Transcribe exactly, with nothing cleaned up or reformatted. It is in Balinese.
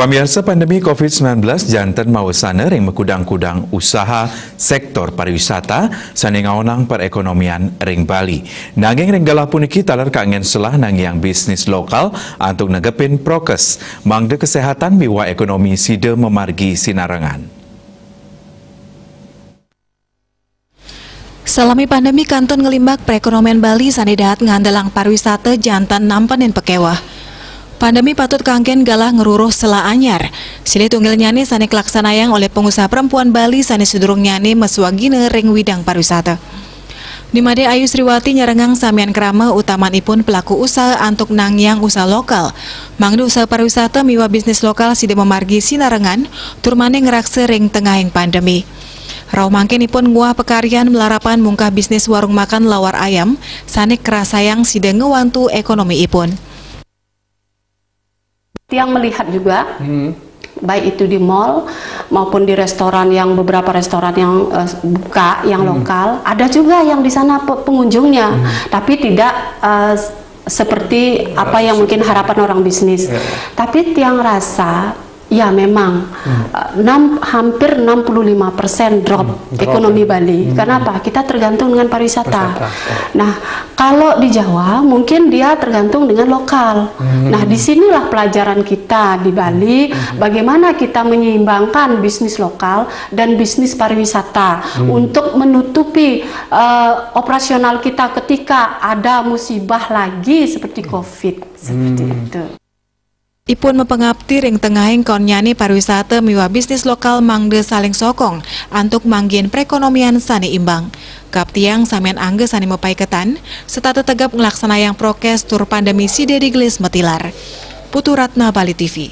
Pamiarsa, pandemi covid sembilan belas janten mawasana ring makudang-kudang usaha sektor pariwisata sane ngaonang perekonomian ring Bali. Nanging ring galah puniki taler kanggen selah nangiang bisnis lokal antuk negepin prokes, mangda kesehatan miwah ekonomi sida mamargi sinarengan. Salami pandemi kantun nglimbak perekonomian Bali sane dahat ngandelang pariwisata janten nampenin pakeweh. Pandemi patut kanggen galah ngruruh selah anyar. Silih tunggilnyane sane kalaksanayang olih pengusaha perempuan Bali sane sadurungnyane maswagina ring widang pariwisata. Ni Made Ayu Sriwati nyarengang samian krama utamanipun pelaku usaha antuk nangiang usaha lokal. Mangda usaha pariwisata miwah bisnis lokal sida mamargi sinarengan tur mane ngraksa ring tengahing pandemi. Rauh mangkin ipun nguah pakaryan malarapan mungkah bisnis warung makan lawar ayam, sane krasayang sida ngwantu ekonomi ipun. Tiang melihat juga, hmm, baik itu di mall maupun di restoran, yang beberapa restoran yang uh, buka, yang hmm, lokal, ada juga yang di sana pengunjungnya, hmm, tapi tidak uh, seperti apa yang mungkin harapan orang bisnis. Ya. Tapi tiang rasa, ya memang, hmm, eh, enam, hampir enam puluh lima persen drop, hmm, drop ekonomi, ya, Bali. Hmm. Kenapa? Kita tergantung dengan pariwisata. Pariwisata, ya. Nah, kalau di Jawa mungkin dia tergantung dengan lokal. Hmm. Nah, disinilah pelajaran kita di Bali, hmm, bagaimana kita menyeimbangkan bisnis lokal dan bisnis pariwisata, hmm, untuk menutupi uh, operasional kita ketika ada musibah lagi seperti covid, seperti, hmm, itu. Ipun mapangapti ring tengahing kaonnyane pariwisata miwah bisnis lokal mangda saling sokong antuk manggihin perekonomian sane imbang. Kaptiang samian angga sane mapaiketan, setata tegep nglaksanayang prokes tur pandemi sida digelis matilar. Putu Ratna, Bali T V.